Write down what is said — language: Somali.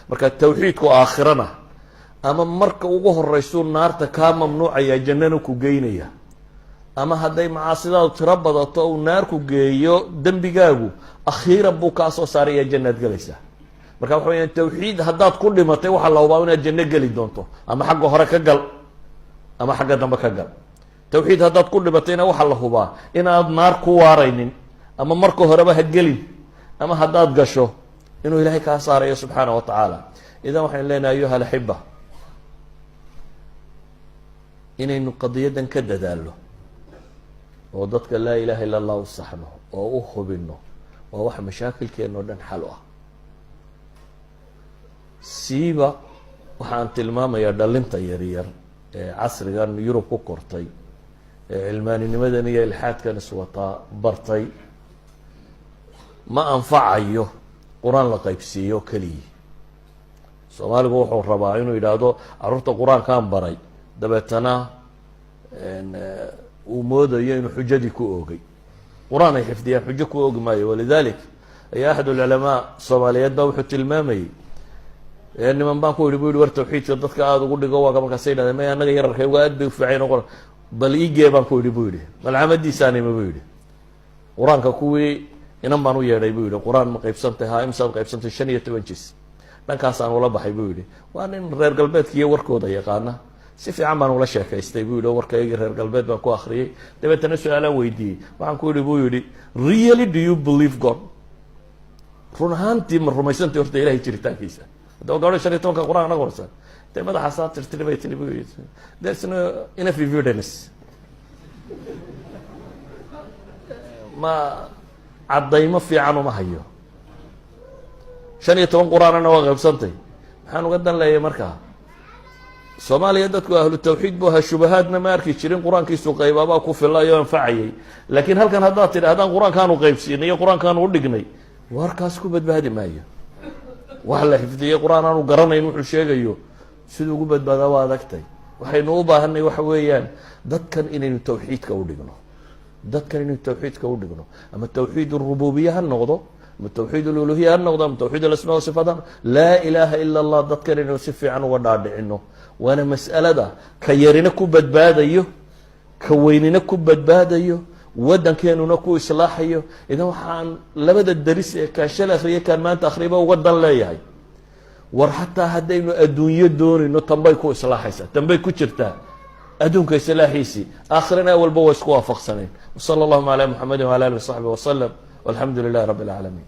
Marka tawxiidku aakhirana ama marka ugu horeysuu naarta kaa mamnuucaya, jannana ku geynaya, ama hadday macaasidaadu tiro badato, uu naar ku geeyo dembigaagu, akhiiran buu kaa soo saaraya, jannaad gelaysaa. Marka waxa weya, tawxiid haddaad ku dhimatay, waxaa la hubaa inaad janno geli doonto, ama xagga hore ka gal ama xagga dambe ka gal. Tawxiid haddaad ku dhimatayna, waxaa la hubaa inaad naar ku waaraynin, ama marka horeba ha gelin, ama haddaad gasho inuu Ilaahay kaa saarayo subxaana wa tacaala. Idan waxaynu leenahay, أيها الأحبة, inaynu qadiyadan ka dadaalno oo dadka لا إله إلا الله u saxno oo u hubino, waa waxa mashaakilkeena o dhan xal u ah. Siiba waxaan tilmaamayaa dhalinta yaryar ee casrigan Yurub ku kortay, ee cilmaaninimadan iyo ilxaadkan iswataa bartay. Ma anfacayo Qur-aan la qaybsiiyo keligii. Soomaaligu wuxuu rabaa inuu yidhaahdo "Carruurta Qur-aankaan baray", dabeetana uu moodayo inuu xujadii ku oogay. Qur-aan ay xifdiyaan xujo ku oogi maayo. ولذلك ayaa أحد العلماء soomaaliyeed baa wuxuu tilmaamayey, niman baan ku yihi, bu yihi, "War, tawxiidka dadka aada ugu dhigo." Waa markaasa yidhahdeen, "May, annaga yararka uga aad bay ufiicayn qor bal igee." Baan ku yidhi, bu yihi, malcamadiisaanima, bu yihi, qur-aanka kuwii inan baan u yeedhay, bu yihi. "Qur-aan ma qaybsantay?" "Ha." "Imsaad qaybsantay?" "15 jis." Dhankaasaan ula baxay, buu yihi. Waa nin reer galbeedka iyo warkooda yaqaana. Si fiican baan ula sheekaystay, buu yihi, oo warkaygii reer galbeed baan ku akriyey. Dabeetana su-aalaan weydiiyey. Waxaan ku yihi, buu yihi, "Really, do you believe God? Run ahaantii ma rumaysantay horta Ilahay jiritaankiisa?" Haddaba gabadha 15-ka Qur-aanka naga horsan intay madaxaasaa tirtiri bay tiri, buu yihi, "There's no enough evidence." Ma caddaymo fiican uma hayo. 15 Qur-aanana waa qaybsantay, maxaan uga dan leeyay? Markaa Soomaaliya dadku ahlu tawxiid bu ahaa, shubahaadna ma arki jirin, Qur-aankiisu qaybaabaa ku filayo, anfacayay. Laakiin halkan haddaad tidhahdaan Qur-aankaanu qaybsiinay iyo Qur-aankaanu udhignay, warkaas ku badbaadi maayo. Wax la xifdiyey, Qur-aan aanu garanayn wuxuu sheegayo, siduu ugu badbaadaa waa adagtay. Waxaynu u baahanay waxa weeyaan dadkan inaynu tawxiidka udhigno, dadkan inaynu tawxiidka udhigno, ama tawxiid الربوبية ha noqdo, ama tawxiid الألوهية ha noqdo, ama tawxiid الأسماء وصفات ha. لا إله إلا الله dadkan inaynu si fiican uga dhaadhicino, waana mas'alada ka yarina ku badbaadayo, ka weynina ku badbaadayo, waddankeenuna ku islaaxayo. Idan waxaan labada daris ee kaan shal akriye, kaan maanta akhriba uga dan leeyahay, war xataa haddaynu adduunyo doonayno, tanbay ku islaaxaysaa, tanbay ku jirtaa adduunka islaaxiisii, aakhirana awalba waa isku waafaqsanayn. وصلى اللهم على محمد وعلى آله وصحبه وسلم والحمد لله رب العالمين.